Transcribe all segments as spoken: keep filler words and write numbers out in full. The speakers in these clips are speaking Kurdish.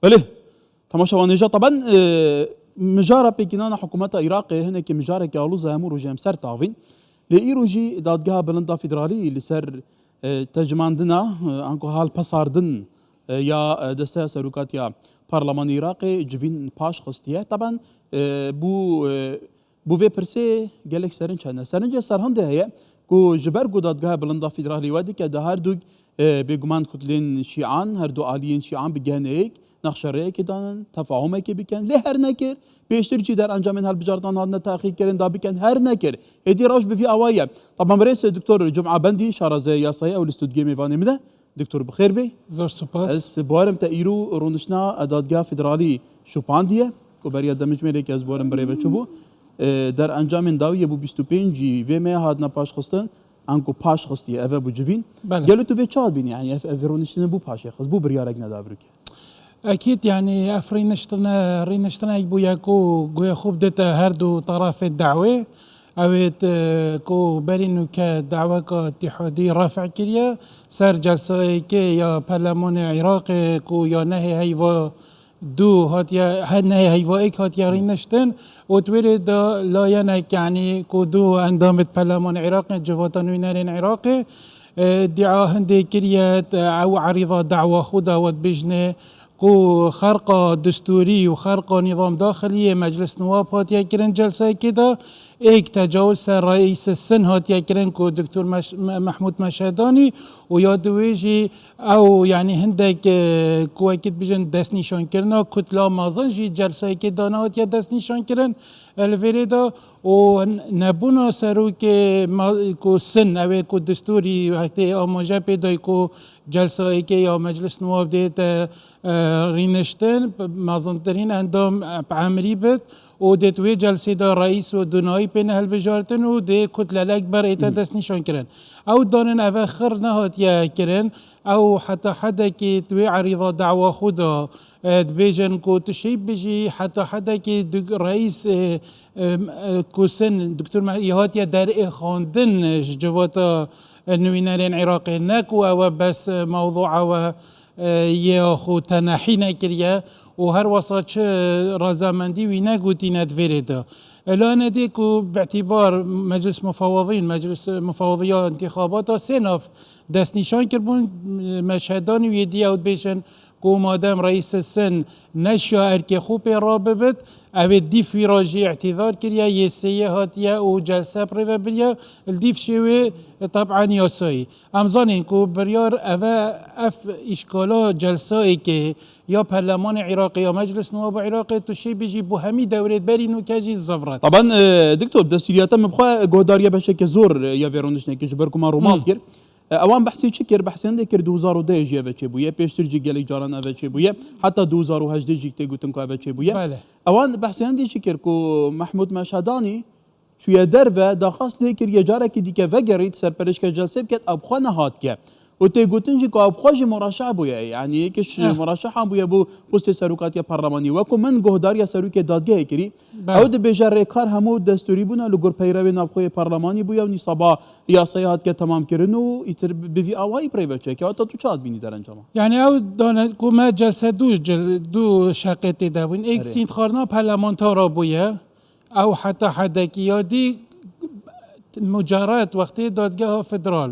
Belê, temaşevanê hêja, teben, e, mijara pêkînana hikûmeta Iraqê hinekî mijareke alûz e, hemû rojê em ser tavîn. Lê îro jî Dadgeha Bilind a Federalî li ser, e, tecimandina, e, anku halpesardin, e, ya, e, desteya serokatiya Parlemanê Iraqê civîn paş xistiye. Teben, e, bû, e, Bo vê pirsê gelek serinc hene. Serincê serhindê heye ku ji ber ku Dadgeha Bilind a Federalî we dike, di her du, e, bêguman kutlên şîan, her du aliyên şîan bi geneyek nexşerêyekê danin, tefahumekê bikin. Lê her nekir, pêştir jî derencamên hilbijartinan hatine texîrkirin da bikin, her nekir. Êdî rewş bi vî awayî ye. Taban birêz Doktor Cuma Bendî, şaraze yasayê, ew li stûdyoyê mêvanê min e. Doktor, bi xêr bê. Zor spas. Ez bawerim te îro rûniştina Dadgeha Federalî şupandiye, ku beriya demjimêrek ez bawerim birêve çûbû. E, derencamên dawiyê bû bîst û pêncî vê mehê hatine paşxistin, anku paş xistiye, eve bû civîn. Belê. Gelo tu vê çawa dibînî? Yanî ev, ev rûniştin bû paşê xist, bû biryarek nedavirûkê. Ekîd, yanî ev rîniştine, rîniştinek bûye ku guhê xwe bidite her du tarafê dawê. Ew ê, e, ku berî nûke daweka îtîhadî refh kiriye ser celsayekê ya Perlemanê Iraqê ku ya nehê heyva du hatiye, he, nehê heyva êk hatiye rîniştin û di wê rê de layenek, yanî ku du endamê Perlemanê Iraqê, Civata Nûnerên Iraqê, e, îdia hindê kiriye, e, ew erîza dawa xwe da, we dibêjinê ku xerqa destûrî û xerqa nîzam daxilî yê Meclis Nuwab hatiye kirin celseyekê de, êk tecawuz ser reîs Sin hatiye kirin ku Doktor Meş-, Me-, Mehmûd Meşhedanî û ya di wê jî ew, yanî hindek, e, ku wekî dibêjin destnîşankirina kutla mezin jî celseyekê de nehatiye destnîşankirin, e, li vêrê de û n-, nebûna serokê ma-, ku Sin, ew ê ku destûrî heta amaje pê dayî ku celsayekê ya Meclis Nuwab dê te, e, rîniştin, mezintirîn endam, e, bi emrî bit û dê di wê celsê de reîs û du naîb ên hilbijartin û dê kutlelek ber ê te destnîşankirin. Ew danin eve xir nehatiye kirin, ew heta hedekê di wê erîza dawa xwe de, e, dibêjin ku tu şêy bijî, heta hedekê du-, reîs, e, e, e, ku Sin, Doktor Me-, yê hatiye derêxandin ji civata, e, nivînerên Iraqê, ne ku ew e bes, e, mewzûa we, e, yê xwe tenehî nekiriye û her wesa çi razamendî wî negotîne di vê rê de. E, la nedê ku bi îtîbar Meclis Mufawidîn, Meclis Mufawidî ya Întîxabata sê nav destnîşan kiribûn, Meşhedanî û yê dî ew dibêjin ku madem reîs Sin neşiya erkê xwe pê rabibit, ew ê dîf wî re jî îtîzar kiriye, yê sêyê hatiye û celse bi rê ve biriye, li dîf şêwê, e, teb'en yasayî. Em zanîn ku biryar eve, ev îşkala celsayekê ya Perlemanê Iraqê ya Meclis Nuwab Iraqê tu şêy bijî bo hemî dewrê berî nûke jî zivret. Taban, e, Doktor, destûriyata min bi xwe guhdariya beşeke zor, e, ya vê rûniştinekê ji ber ku me rûmalt kir. E, ewan behsê çi kir? Behsê hindê kir du hezar û deh jî eve çêbûye. Pêştir jî gelek caran eve çêbûye. Heta du hezar û hejdeh jî tê gotin ku eve çêbûye. Belê. Ewan behsê hindê çi kir ku Mehmûd Meşhedanî çûye derve, daxwaz lê kiriye carekî dike vegerît serperiştke celsê biket, ew bi xwe nehatike. Û tê gotin jî ku ew bi xwe jî muraşeh bûye. Yanî yekî ji muraşehan bûye bo postê serokatiya parlemanî. Wekû min guhdariya serokê dadgehê kirî. Belê. Ew dibêje rêkar hemû destûrîbûna li gor peyrewê navxwe yê parlemanî bûye û nîsaba yasayê hatike temamkirin û îtir bi vî awayî bi rê ve çêke. Heta tu çawa dibînî derencama? Yanî ew dane ku me celse du cil-, du şeqê tê de bûn. Êk sîndxarina parlamentara bûye. Ew heta hedekî ya dî mucaret wextê Dadgeha Federal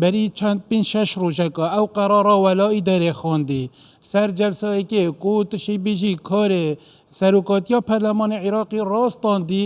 berî çend pênc şeş rojeka ew qerara welayî derêxandî. Ser celsayekê ku tu şêy bêjî karê serokatiya Perlemanê Iraqî rastandî,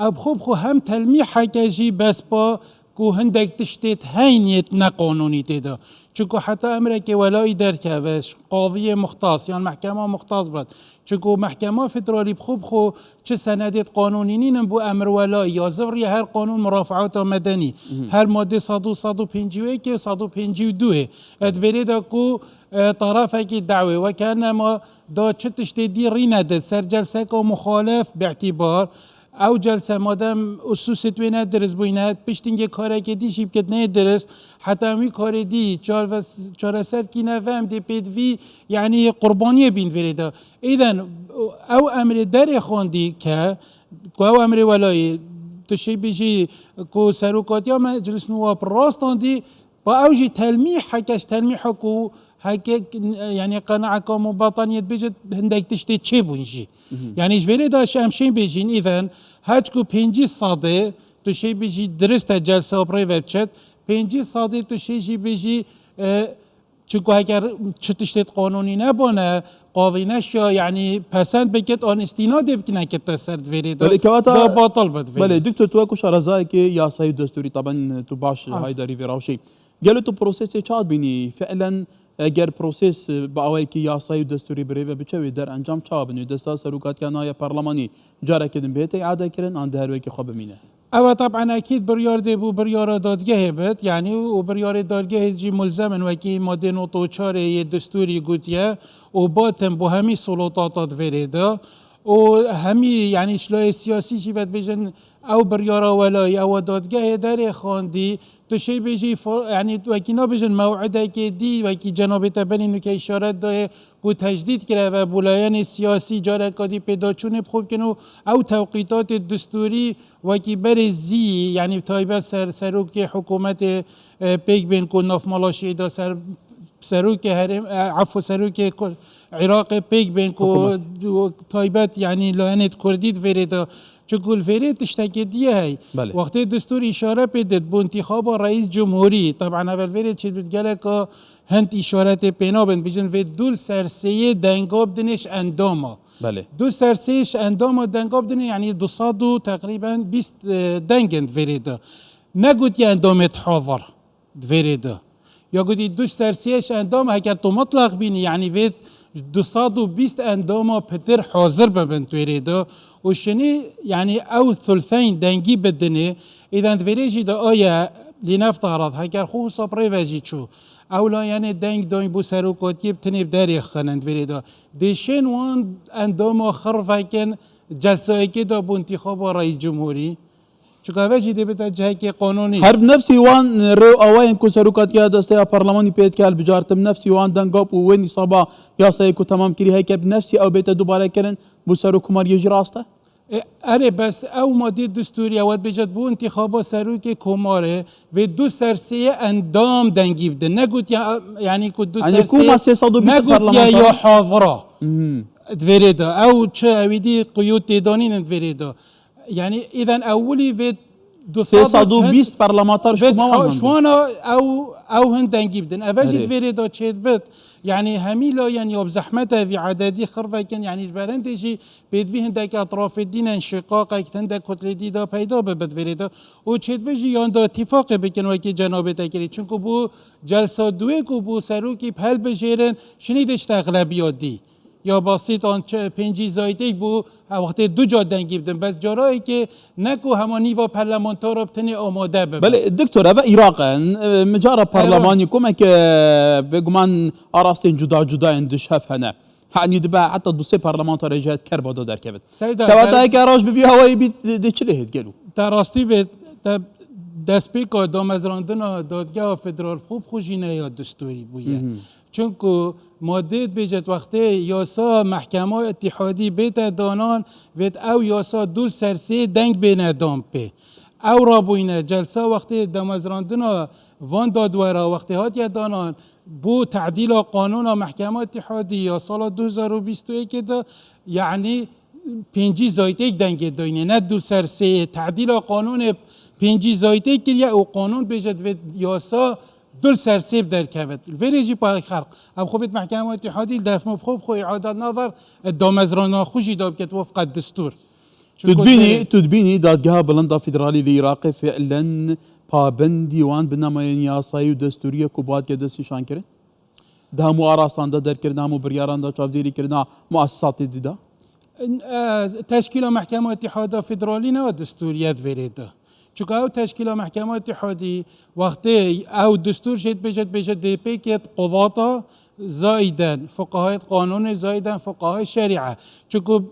ew bi xwe bi xwe hem telmîheke jî bespa ku hindek tiştê di heyn yê neqanûnî tê de. Çunku heta emrekê welayî derkeve, qaziyê muxtas yan mehkema muxtas bit. Çunku mehkema federalî bi xwe bi xwe çi senedê qanûnî nînin bo emir welayî ya zivirî her qanûn murafeata medenî. Her madê sed û, sed û pêncî û yekê, sed û pêncî û duyê. Di vêrê de ku, e, tarafekî dawê weke nema da çi tiştê dî rî nedit ser celseka muxalef bi îtîbar. Ew celse madem usûsê wê ne dirist bûyne, piştîngê karekê dî jî bikit neyê dirist, heta em wî karê dî çarve-, çareser kîne ve em dê pêdivî, yanî qurbaniyê bîn vêrê de. Îden ew emrê derê xwendî ke, ku ew emrê welayê tu şêy bijî ku serokatiya Meclis Nûwab rastandî, Ba ew jî telmîh, heke ji telmîha ku heke, yanî qenaeka mubataniye dibêje hindek tiştê çêbûn jî. Mhm. Yanî ji vêrê de em şên bêjîn, îden her çi ku pêncî sedê tu şê bêjî dirist e celsa bi rê ve biçet, pêncî sedê tu şê jî bêjî, e, çunku heger çi tiştê qanûnî nebûne, qadî neşiya, yanî pesend bikit an îstînadê bikine kite ser di vêrê de. Belê, kewata ba batil bit vêrê. Belê, Doktor, tu wekî şarezayekî yasayî û destûrî, taben tu baş haydarî vê rewşê. Gelo tu prosesê çawa dibînî? Fiilen eger proses bi awayekî yasayî û destûrî bi rê ve biçe, wê derencam çawa bin? Wê desta serokatiya naya parlemanî careke din bihête îade kirin an di her wekî xwe bimîne? Ew e, teb'en ekîd biryar dê bû biryara dadgehê bit, yanî û biryarê dadgehê jî mulzem in, wekî madê nod û çarê yê destûrî gotiye û batin bo hemî sulotata di vêrê de û hemî, yanî ji layê siyasî jî vedibêjin ew biryara welayî, ew e dadgehê derê xwendî, tu şê bêjî fo-, yanî wekî nabêjin mew'idekê dî, wekî cenabê te berî nûke îşaret dayê ku tecdîd kireve bo layenê siyasî careka dî pêdaçûnê bi xwe bikin û ew tewqîtatê destûrî wekî berê zî, yanî taybet ser serokê hikûmetê, e, pêk bên ku navmala şîî de ser, serokê herêm, e, efû serokê Kur-, Iraqê pêk bên ku Hikûmet. Taybet, yanî layenê kurdî di vêrê de. Çunku li vêrê tiştekê dî ye hey. Belê. Wextê destûr îşare pê did bo întîxaba reîs cumhurî. Teb'en evel vêrê çêdibit geleka hind îşaretê pê nabin. Bijin vê du li ser sêyê denga bidinê ji endama. Belê. Du ser sê ji endama denga bidinê, yanî du sed û teqrîben bîst, e, deng in di vêrê de. Negotiye endamê di havir di vêrê de. Ya gotî du ser sê ji endam, heger tu mutlaq bînî, yanî vê du sed û bîst endama pitir hazir bibin di vêrê de û şinî, yanî ew thultheyn dengî bidinê, îden di vêrê jî de aye lîneftarat, heger xwe wisa bi rê ve jî çû. Ew layenê deng dayîn bo serokatiyê bi tinê bi derê xinin di vêrê de. Dê şên wan endama xirvekin celsayekê de bo întîxaba reîs cumhurî. Çunka ev jî dê bide cihekê qanûnî. Her bi nefsî wan rê û awayên ku serokatiya desteya parlemanî pê dike hilbijartin, bi nefsî wan dengap û wê nîsaba yasayê ku temam kirî heke bi nefsî ew bête dubare kirin bo serokkomariyê jî rast e? E, erê, bes ew madê destûrî ew dibêjit bo întîxaba serokê komarê vê du ser sêyê endam dengî bidin. Negotiye, yanî ku du ser sê, negotiye ya havira. Mhm. Di vêrê de. Ew çi ewî dî quyûd têdanîn in di vêrê de. Yanî, îden ewilî vê du sed û çend, sê sed û bîst parlamenter ji vê ku ma wan ji wana ew, ew hin dengî bidin. Ev jî di vêrê de çêdibit. Yanî, hemî layên ya bi zehmet evî ededî xirvekin, yanî ji berindê jî pêdivî hindek etrafê dî ne, înşîqaqek hindek kutlê dî de peyda bibit vêrê de. Û çêdibit jî yan de tîfaqê bikin wekî cenabê te kirî. Çunku bo celsa duwê ku bo serokî bi helbijêrin, şinî dişte exlebiya dî. Ya basît an çi-, pêncî zayîtêk bû, ha, wextê du ca dengî bidin. Bes carayekê ne ku hema nîva parlamentara bi tenê amade bibe. Belê, doktor, ev Iraq e. N-, e, micara parlemanî komeke, e, bêguman arastên cuda cuda yên diş hev hene. Hanî dibe heta du sê parlamentarê ji hev kerba da derkevin. Seyda, kewata ser- heke roj bi vî hawayê bît, dê çi lê hêt gelo? Te rastî vê, te destpêka damezrandina dadgeha federal xwe bi xwe jî ne ya destûrî bûye. Mhm. Çunku madê dibêjit wextê yasa mehkema îtîhadî bête danan, vêt ew yasa du li ser sê deng bêne dan pê. Ew rabûyne celsa wextê damezrandina van dadwera wextê hatiye danan bo tedîla qanûna mehkema îtîhadî ya sala du hezar û bîst û yekê de, yanî pêncî zayîtêk dengê dayînê, ne du ser sê. Tedîla qanûnê pêncî zayîtêk kiriye û qanûn bêje divê yasa du li ser sê bi derkevit. Li vêrê jî payê xelq. Ev xwe vêt mehkema îtîhadî li defmo bi xwe bi xwe îadet naver, damezrana xwe jî da biket wefqa destûr. Tu dibînî, tu dibînî Dadgeha Bilind a Federalî li Iraqê fiilen pabendî wan bi namayên yasayî û destûrî ye ku bi wan dike destnîşankirin? Di hemû arastan de derkirin, hemû biryaran de çavdêrîkirina muassisatê dî de? E, teşkîla Mehkema Îtîhada Federalî ne destûrî ye di vêrê de. Çunka ew teşkîla Mehkema Îtîhadî wextê ew destûr jê dibêje, dibêje dê pêkêt quvata zayiden, fuqahayê qanûnê zayiden, fuqahayê şerîe. Çunku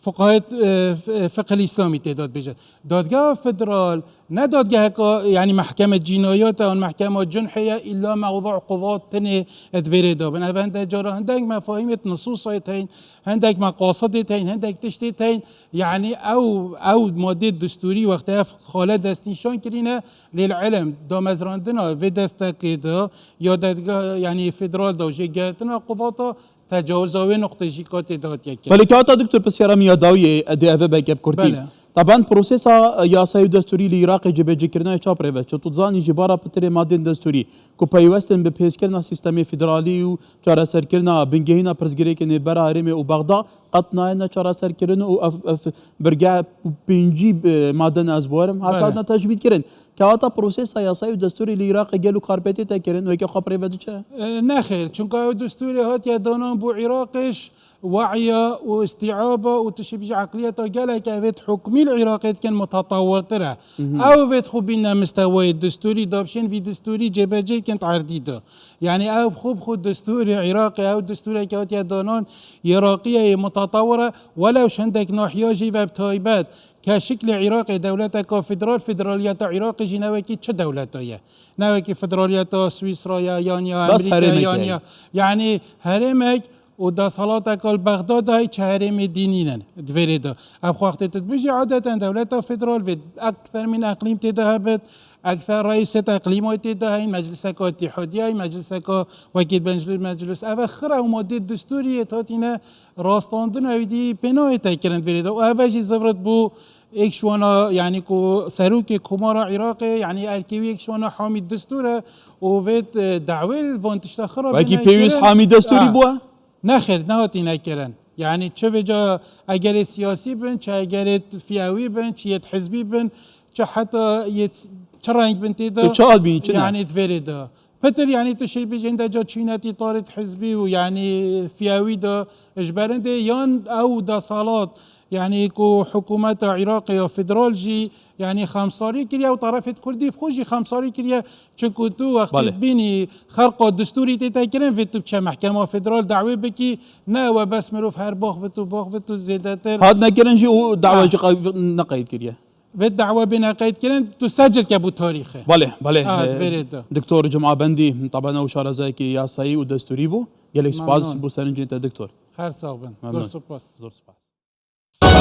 fuqahayê, e, f-, e, fiqhil îslamî tê de dibêje. Dadgeha federal ne dadgeheka, yanî mehkeme cînayat e, an mehkema cunhê ye, îlla mewdu qudat tenê di vê rê de bin. Ev hinde cara hindek mefahîmê, nusûsayê tên, hindek meqasidê tên, hindek tiştê tên. Yanî ew, ew madê destûrî wextê ev xale destnîşan kirîne, lê li elm damezrandina vê destekê de ya dadgeha, yanî federal de jê girtina qudata tecawiza wê nuqtê jî ka tê de hatiye kirin. Belê kewata doktor pisyara min ya dawiyê, dê eve beke bi kurtî. Belê. Taban prosesa yasayî û destûrî li Iraqê cibecîkirina ye çawa rê ve çû? Tu dizanî ji bara pitirê madên destûrî ku peywestin bi pêskirina sîstemê federalî û çareserkirina bingehîna pirsgirêkên nêvbera herêmê û Bexda qet nayêne çareserkirin û ev, ev birge pêncî, e, madde ne ez bawerim, heta Belê. Hatine tecwîdkirin. Kewata prosesa yasayî û destûrê li Iraqê gelo karpetê te kirin, weke xwe bi rê ve diçe? E, nexêr, çunka ew destûrê hatiye danan bo Iraqê ji we'ya û îstîaba û tu şibî ji eqliyeta gelek evêt hukmî li Iraqê dikin mutetewirtir e. Mhm. Ew vêt xwe bîne mistewayê destûrî, dabşên vî destûrî cêbecê dikin di erdî de. Yanî ew xwe bi xwe destûrê Iraqê, ew destûreke hatiye danan, yê Iraqê ye, yê mutetewir e, welew ji hindek nahiya jî ve bi taybet ke şiklê Iraqê dewleteka federal, federaliyeta Iraqê jî ne wekî çi dewleta ye. Ne wekî federaliyeta Swîsra ye, yan ya Bas Amerîka, herêmek yan ye. Ya, yanî herêmek û desthilateka li Bexdad de çi herêmê dînî ne di vê rê de. Ev xwe wextê tu dibêjî adeten dewleta federal vê ekter min eqlîm tê de hebit, ekter reîset eqlîmay tê de heyn, mecliseka îtîhadiyayî, mecliseka wekî meclis, meclis. Ev xira û madê destûrî yê hatîne rastandin ew dî pê nayê te kirin di vê rê de. Û ev jî zivrit bû êk şwana, yanî ku serokê Komara Iraqê, yanî erkê wî êk şwana hamî destûr e û vê, e, dawê li van tişta xira Wekî bêne pêwîst kirin. Hamî destûrî Ha. Bû? Nexêr, nehatîne kirin. Yanî çi vêca egerê siyasî bin, çi egerê fiyewî bin, çi yêt hizbî bin, çi heta yêt çi reng bin tê de. Tu çi hat bî, çi ne? Yanî di vê rê de. Pitir, yanî tu şî bijîn de ca çînetî tarît hizbî û yanî fiyewî de ji berindê yan ew desthilat, yanî ku hikûmeta Iraqê ya federal jî, yanî xemsalî kiriye û tarafêt kurdî bi xwe jî xemsalî kiriye. Çunku tu wextê Belê. Bînî xerqa destûrî tê te kirin, vê tu biçe mehkema federal dawê bikî, ne ew e bes mirov her baxvit û baxvit û zêdetir. Hat nekirin jî û dawa Ha. Jî qey-, neqeyd kiriye. Vê dawa bêne qeyd kirin, tu secil ke bû tarîxê. Belê, belê. Ha, Ee, di vê rê de. Doktor Cuma Bendî, taban ew şarezayekî yasayî û destûrî bû. Gelek spas Memnun. Bo serincên te doktor. Her sax bin. Memnun. Zor spas. Zor spas.